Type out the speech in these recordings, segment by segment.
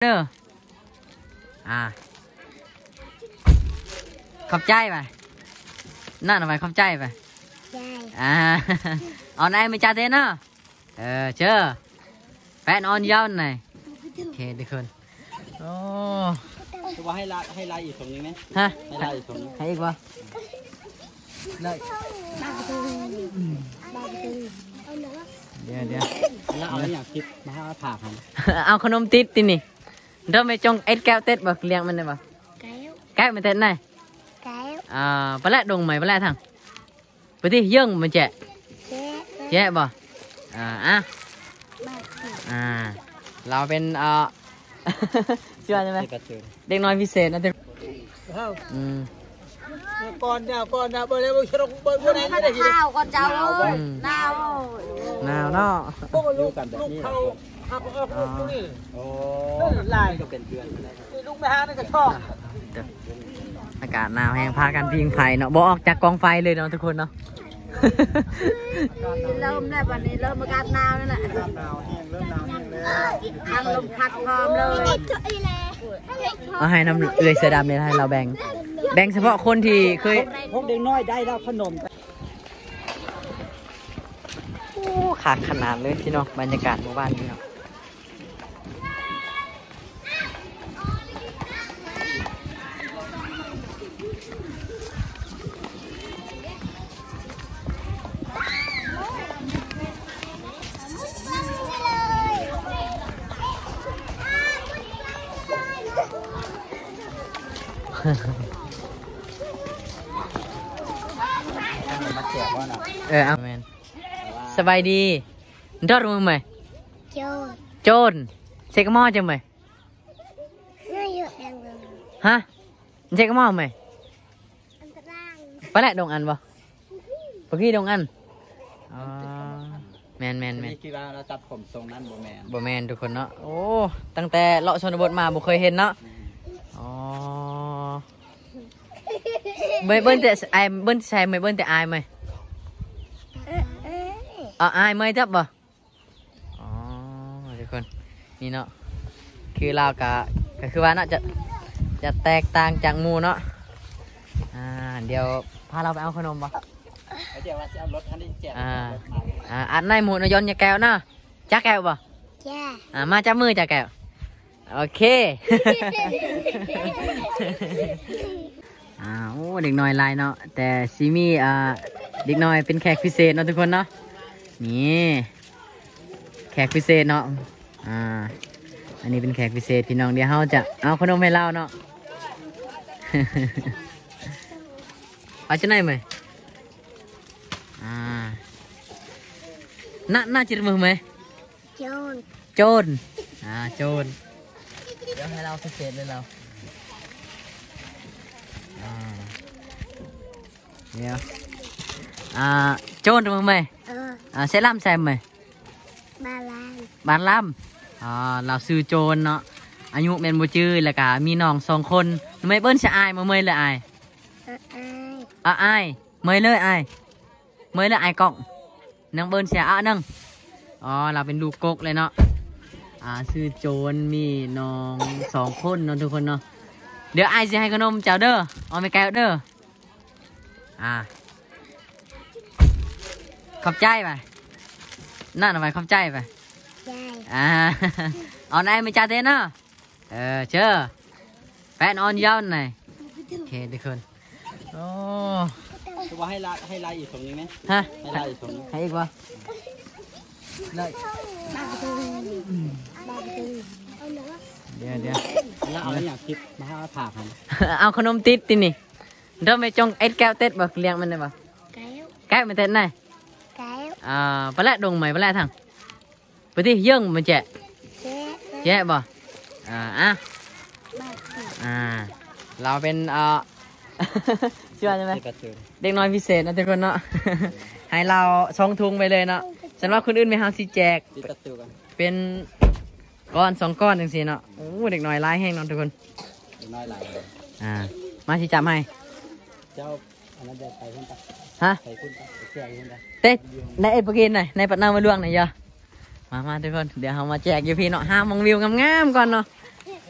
ເດີ. ອ່າ ຂອບໃຈໄປ ນັ້ນເອົາໄປ ຂອບໃຈໄປ. ໃຈ ອ່າ ອອນໄອມາຈາເຕນະ. ເອີ ເຈີ ແຟນອອນຍອນໄນ. ໂອເຄທຸກຄົນ. ໂອ້ ຄືວ່າໃຫ້ລາ ໃຫ້ລາອີກສົງໜຶ່ງແມ? ຮະ ໃຫ້ລາອີກສົງໜຶ່ງ ໃຫ້ອີກບໍ່? ໄດ້ ດຽວໆ ລາເອົາຫຍັງຕິດມາຫາຜາກຫັ້ນ? ເອົາຂະໜົມຕິດຕິນີ້. ເດີ ແມ່ຈົ່ງເອັດແກ້ວເຕັດບໍ່? ລ້ຽງມັນໄດ້ບໍ່? ແກ້ວ ແກ້ວມັນເຕັດໄນ. ແກ້ວ ອ່າ ປະແລະດົງໃໝ່ ປະແລະທັງ ປະຕິເຢິງມັນແຈະ ແຈະ ແຈະບໍ່? ອ່າ ອ່ະ ບາດນີ້ ອ່າ ລາວເປັນ ອ່າ ຊື່ວ່າຈັ່ງໃດ? ເດັກນ້ອຍພິເສດນະ. ອືມ ກ່ອນ ກ່ອນ ບໍ່ໄດ້ ບໍ່ໄດ້ ບໍ່ໄດ້ ຂ້າວກ່ອນເຈົ້າ. ອືມ ໜາວ ໜາວເນາະ. ລູກ ລູກເຂົາ ຫາກອອກລູກນີ້. ໂອ້ ຫຼາຍ ກໍເປັນເດືອນ ລູກແມ່ຮ້ານນີ້ກໍຊອບ. ອາກາດໜາວແຮງ ພາກັນຜິງໄຟເນາະ ບໍ່ອອກຈາກກອງໄຟເລີຍເນາະທຸກຄົນເນາະ. ເລີ່ມແລ້ວ ບັດນີ້ເລີ່ມອາກາດໜາວແລ້ວນະ. ອາກາດໜາວແຮງ ເລີ່ມໜາວແຮງແລ້ວ. ທາງລົມພັດພ້ອມເລີຍ. ເອົາໃຫ້ນຳເອື້ອຍເສືອດຳນີ້ ໃຫ້ລາວແບ່ງ ແບ່ງສະເພາະຄົນທີ່ເຄີຍ ພວກເດັກນ້ອຍໄດ້ແລ້ວຂະໜົມ. ໂອ້ ຄັກຂະໜາດເລີຍພີ່ນ້ອງ ບັນຍາກາດໝູ່ບ້ານນີ້ເນາະ. ເອີ ເອົາ ແມ່ນ. ສະບາຍດີ. ດອດມືໃໝ່? ໂຈນ ໂຈນ ເຊກະມໍຈັ່ງໃໝ່? ຮະ? ເຊກະມໍໃໝ່? ປະແລະດົງອັນບໍ່? ປະກີ່ດົງອັນ. ອໍ ແມ່ນໆໆ. ທີ່ວ່າລາວຕັດຜົມຊົງນັ້ນບໍ່ແມ່ນ? ບໍ່ແມ່ນທຸກຄົນເນາະ. ໂອ້ ຕັ້ງແຕ່ເລາະຊົນນະບົດມາບໍ່ເຄີຍເຫັນເນາະ. ອໍ ເບິ່ງ ເບິ່ງແຕ່ອ້າຍ ເບິ່ງແຕ່ອ້າຍ ເບິ່ງແຕ່ອ້າຍໃໝ່. ເອີ ອ້າຍເໝີຍຈັບບໍ່? ອໍ ທຸກຄົນ ນີ້ເນາະ ຄືລາວກະ ກະຄືວ່າເນາະ ຈະ ຈະແຕກຕ່າງຈາກໝູ່ເນາະ. ອ່າ ດຽວພາລາວໄປເອົາຂະໜົມບໍ່? ດຽວວ່າຊິເອົາລົດຄັນນີ້ແຈກ. ອ່າ ອ່າ ອັດໃນໝູ່ນະ ຢອນຍາແກ້ວເນາະ. ຈັກແກ້ວບໍ່? ຈ້າ. ອ່າ ມາຈັບມືຈັກແກ້ວ. ໂອເຄ. ອ່າ ໂອ້ ເດັກນ້ອຍຫຼາຍເນາະ ແຕ່ຊິມີ ອ່າ ເດັກນ້ອຍເປັນແຂກພິເສດເນາະທຸກຄົນເນາະ. ນີ້ ແຂກພິເສດເນາະ. ອ່າ ອັນນີ້ເປັນແຂກພິເສດພີ່ນ້ອງ ດຽວເຮົາຈະເອົາຂະໜົມໃຫ້ລາວເນາະ. ເອົາຈັ່ງໃດເມ? ອ່າ ໜ້າ ໜ້າຈິດເມ ເມ? ໂຈນ ໂຈນ. ອ່າ ໂຈນ ດຽວໃຫ້ລາວພິເສດເລີຍລາວ. ອ່າ ດຽວ ອ່າ ໂຈນເມ? ເອີ ອ່າ ໃສ່ລຳໃສ່ເມ? ບ້ານລຳ ບ້ານລຳ. ອ່າ ລາວຊື່ໂຈນເນາະ ອາຍຸແມ່ນບໍ່ຈື່ ແລ້ວກະມີນ້ອງສອງຄົນ. ເມຍເອີ້ນໃສ່ອ້າຍ ເມຍເລີຍອ້າຍ. ເອີ ອ້າຍ ເມຍເລີຍອ້າຍ. ເມຍເລີຍອ້າຍກ້ອງ ນ້ອງເອີ້ນໃສ່ອ້າຍໜຶ່ງ. ອໍ ລາວເປັນລູກກົກເລີຍເນາະ. ອ່າ ຊື່ໂຈນ ມີນ້ອງສອງຄົນເນາະທຸກຄົນເນາະ. ດຽວອ້າຍຊິໃຫ້ຂະໜົມເຈົ້າເດີ ອອກແມ່ແກ້ວເດີ. ອ່າ ຂອບໃຈໄປ ນັ້ນເອົາໄປ ຂອບໃຈໄປ. ໃຈ ອ່າ ເອົາໃນມື້ຈ້າເດ້ເນາະ. ເອີ ເຈີ ແຟນອອນຍອນໄນ. ໂອເຄທຸກຄົນ. ໂອ້ ຄືວ່າໃຫ້ລາ ໃຫ້ລາອີກສົງໜຶ່ງແມ? ຮະ ໃຫ້ລາອີກສົງໜຶ່ງ ໃຫ້ອີກບໍ່? ໄດ້ ດຽວໆ ລາເອົາຫຍັງຕິດມາຫາຜາກຫັ້ນ? ເອົາຂະໜົມຕິດຕິນີ້. ເດີແມ່ຈົ່ງເອັດແກ້ວເຕັດບໍ່? ລ້ຽງມັນໄດ້ບໍ່? ແກ້ວ ແກ້ວມັນເຕັດໄນ. ແກ້ວ ອ່າ ປະແລະດົງໃໝ່ ປະແລະທັງ ປະຕິເຢິງມັນແຈະ ແຈະ ແຈະບໍ່? ອ່າ ອ່າ ລາວເປັນ ອ່າ ຊື່ວ່າຈັ່ງໃດ? ເດັກນ້ອຍພິເສດເນາະທຸກຄົນເນາະ. ໃຫ້ລາວສອງຖົງໄປເລີຍເນາະ. ສຳລັບຄົນອື່ນແມ່ນເຮົາຊິແຈກເປັນກ້ອນສອງກ້ອນຈັ່ງຊີ້ເນາະ. ໂອ້ ເດັກນ້ອຍຫຼາຍແຮງເນາະທຸກຄົນ. ເດັກນ້ອຍຫຼາຍ ອ່າ ມາຊິຈັບໃຫ້. ເຈົ້າ ອັນນັ້ນໄປພຸ້ນປະ? ຮະ? ໄປພຸ້ນປະ? ໄປແຈກຢູ່ພຸ້ນປະ? ເຕັດ ໃນເອປະເກນນະ ໃນປັດນາມະຫຼວງນະ. ມາ ມາທຸກຄົນ ດຽວເຮົາມາແຈກຢູ່ພີ້ເນາະ. ຫາໝ່ອງວິວງາມໆກ່ອນເນາະ.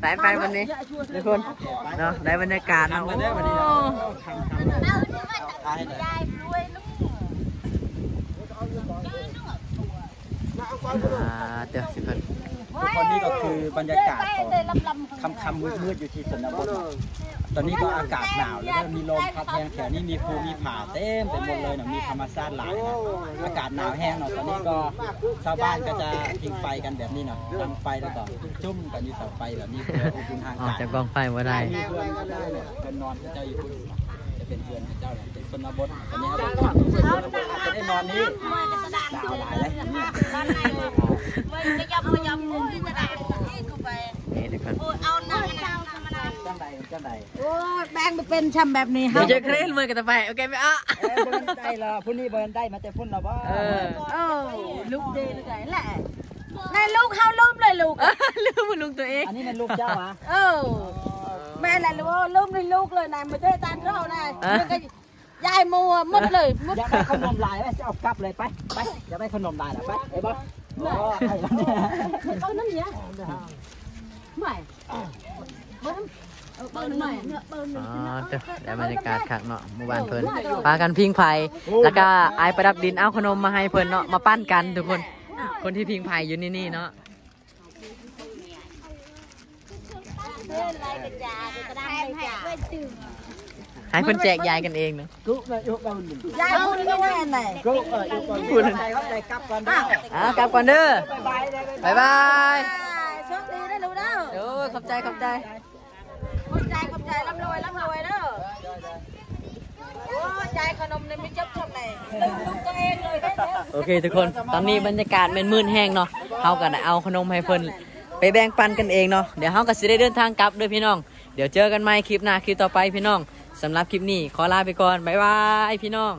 ໄປໄປວັນນີ້ທຸກຄົນເນາະ ໄດ້ບັນຍາກາດເນາະ ໂອ້ ອ່າ ເດີ ທຸກຄົນ ທຸກຄົນ ນີ້ກໍຄືບັນຍາກາດຕອນຄ່ຳໆມືດໆຢູ່ທີ່ຊົນນະບົດເນາະ ຕອນນີ້ກໍອາກາດໜາວແລ້ວ ມີລົມພັດແຮງ ແຖວນີ້ມີພູມີຜາເຕັມໄປໝົດເລີຍເນາະ ມີທຳມະຊາດຫຼາຍເນາະ ອາກາດໜາວແຮງເນາະ ຕອນນີ້ກໍຊາວບ້ານກໍຈະຜິງໄຟກັນແບບນີ້ເນາະ ດັງໄຟແລ້ວກໍຈຸ້ມກັນຢູ່ເສົາໄຟແບບນີ້ ເພື່ອອົບອຸ່ນຮ່າງກາຍ ອອກຈາກກອງໄຟບໍ່ໄດ້ ມີເພື່ອນ ເພື່ອນນອນເຂົາເຈົ້າຢູ່ພຸ້ນ ຈະເປັນເຮືອນເຂົາເຈົ້າ ເປັນຊົນນະບົດ ອັນນີ້ເຮົາກໍຈະໄດ້ນອນນີ້ ໜາວຫຼາຍເລີຍ ນີ້ທຸກຄົນ ໂອ້ຍ ເອົາໜ້າ ຈັ່ງໃດ ຈັ່ງໃດ ໂອ້ຍ ແບ່ງບໍ່ເປັນຊ່ຳແບບນີ້ ເຮົາຈະເຄຣນເມືອກັນຕໍ່ໄປ ໂອເຄໄໝ? ເອີ ບໍ່ໄດ້ລະ ຜູ້ນີ້ບໍ່ໄດ້ມາແຕ່ພຸ້ນລະບໍ່? ເອີ ເອີ ລູກເດລະ ໃນລູກເຮົາລືມເລີຍລູກ ລືມລູກຕົວເອງ ອັນນີ້ແມ່ນລູກເຈົ້າຫວາ? ເອີ ແມ່ນແຫຼະ ລືມໃນລູກເລີຍນະ ບໍ່ໄດ້ຕາມເຮົານະ ເອີ ຢາຍໝູ່ໝົດເລີຍ ໝົດ ຢາກໄດ້ເຂົ້າໜົມຫຼາຍ ຊິເອົາກັບເລີຍ ໄປ ໄປ ຢາກໄດ້ເຂົ້າໜົມຫຼາຍລະ ໄປ ໄປບໍ່? ໂອ້ຍ ເອົານຳເມຍ ໄປ ເບິ່ງ ເບິ່ງໃໝ່ ເບິ່ງໃໝ່ ອໍ ເດີ ໄດ້ບັນຍາກາດຄັກເນາະ ໝູ່ບ້ານເພິ່ນ ພາກັນຜິງໄຟ ແລ້ວກະອ້າຍປະດັບດິນເອົາຂະໜົມມາໃຫ້ເພິ່ນເນາະ ມາປັ້ນກັນທຸກຄົນ ຄົນທີ່ຜິງໄຟຢູ່ໃນນີ້ເນາະ. ໃຫ້ເພິ່ນແຈກຢາຍກັນເອງນະ. ຢາຍບຸນຢູ່ແມ່ນໃດ? ອ້າວ ກັບກ່ອນເດີ. ບາຍບາຍ. ໂຊກດີເດີລູກເດີ. ໂອ້ຍ ຂອບໃຈ ຂອບໃຈ. ຂອບໃຈ ຂອບໃຈ ລ່ຳລວຍ ລ່ຳລວຍເດີ. ໂອ້ຍ ຈ່າຍຂະໜົມນີ້ມີຈັກສ່ຳໃດ ລືມລູກຕົວເອງເລີຍເດີ. ໂອເຄທຸກຄົນ ຕອນນີ້ບັນຍາກາດແມ່ນມືດແຮງເນາະ ເຮົາກໍໄດ້ເອົາຂະໜົມໃຫ້ເພິ່ນໄປແບ່ງປັນກັນເອງເນາະ. ດຽວເຮົາກໍຊິໄດ້ເດີນທາງກັບເດີພີ່ນ້ອງ. ດຽວເຈີກັນໃໝ່ຄລິບໜ້າ ຄລິບຕໍ່ໄປພີ່ນ້ອງ. ສຳລັບຄລິບນີ້ຂໍລາໄປກ່ອນ ບາຍບາຍພີ່ນ້ອງ.